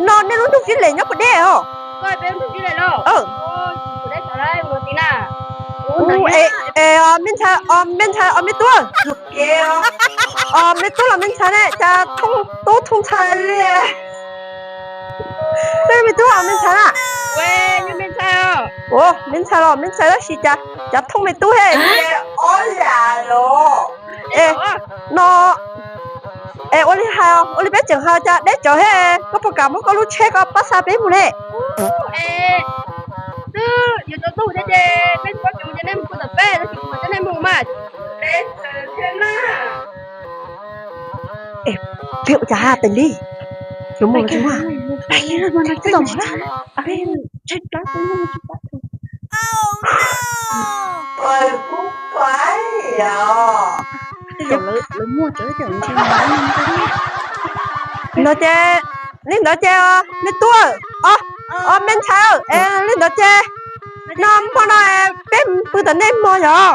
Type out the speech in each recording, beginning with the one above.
No nej lub nroog Vib Lev nyob puas deb os? Es, me ntxhais, me ntxhais, me tub, me tub los me ntxhais ne, cas thoob tub thoob ntxhais li. Tej me tub los me ntxhais na? Me ntxhais los me ntxhais tab sis cas thoob me tub he. Ob lam los. Es, no, es ua li hais, ua li peb tseem hais cas deb tsawv he, koj puas kam muab koj lub tsheb koj pab xa peb mus ne? Twb yuav tsaus ntuj thiab ces peb tsis paub tsev mus ces nej mus kuv tom peb, tab sis kuv mam coj nej mus mas. Peb ua cas tes li, yuav mus los tsis muaj. Ntawd ces, li ntawd ces, me tub, o, me ntxhais, es li ntawd ces, no hmo no peb pw tom nej hmo yog?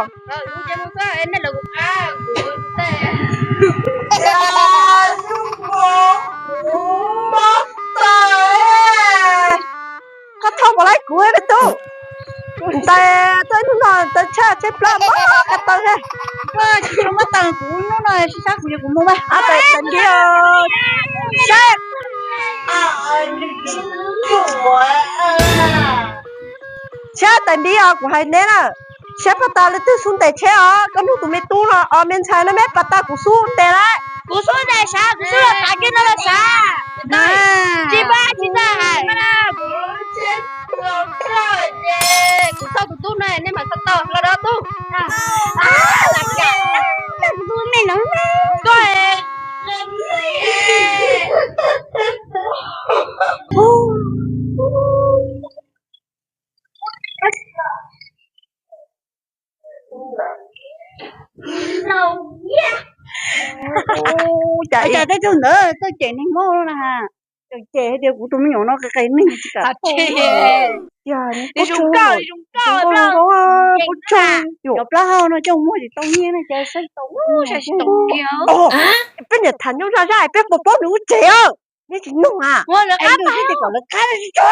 Koj thauj npaum li kuv me tub. Ntais txoj ib hnub no tawv tshaj tsheb plab mob ko taw he. Tsis tshua mob taw, kuv hnub no sib sab kuv yog kuv mus mas. Tab sis nti saib, saib tais nti os, kuv hais neb na, saib paj tas leej twg xub ntes tsheb os, koj hnub tus me tub no os, me ntxhais no me paj tas kuv xub ntes lawm. Kuv xub ntes sav, kuv xub los tav kiag no los sav. Tsis pab tsis txawj hais. Kuv txog tus tub no nej mam txog tau los dab tub. Koj Cas tej tug ntawd txawj cem neeg mob na. Cem hais tias kuv tus me nyuam no qis qis neeg tsis kam. Cov plaub hau no coj muag tsis tau nyiaj ne, cas saib tau. Peb niam tham nyob zaj zaj peb puas paub nws lub tsev, nej tsis nug a. Kom lawv qab tso.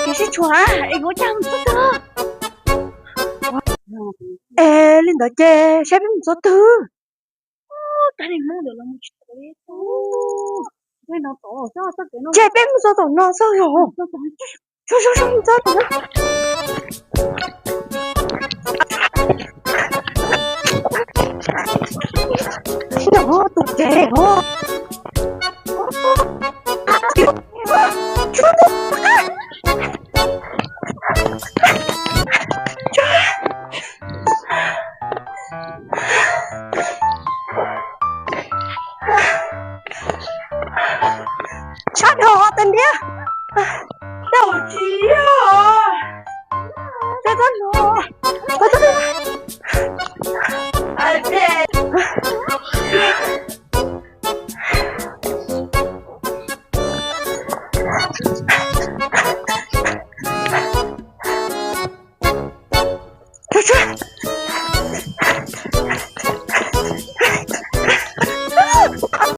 Kev sib tshuam, es kuv coj mus txog twg? Es li ntawd ces saib peb mus txog twg. Ces peb mus txog tom no xwb yog. Tus tsev os. Sab dhau tes ntiab. Tsis yog.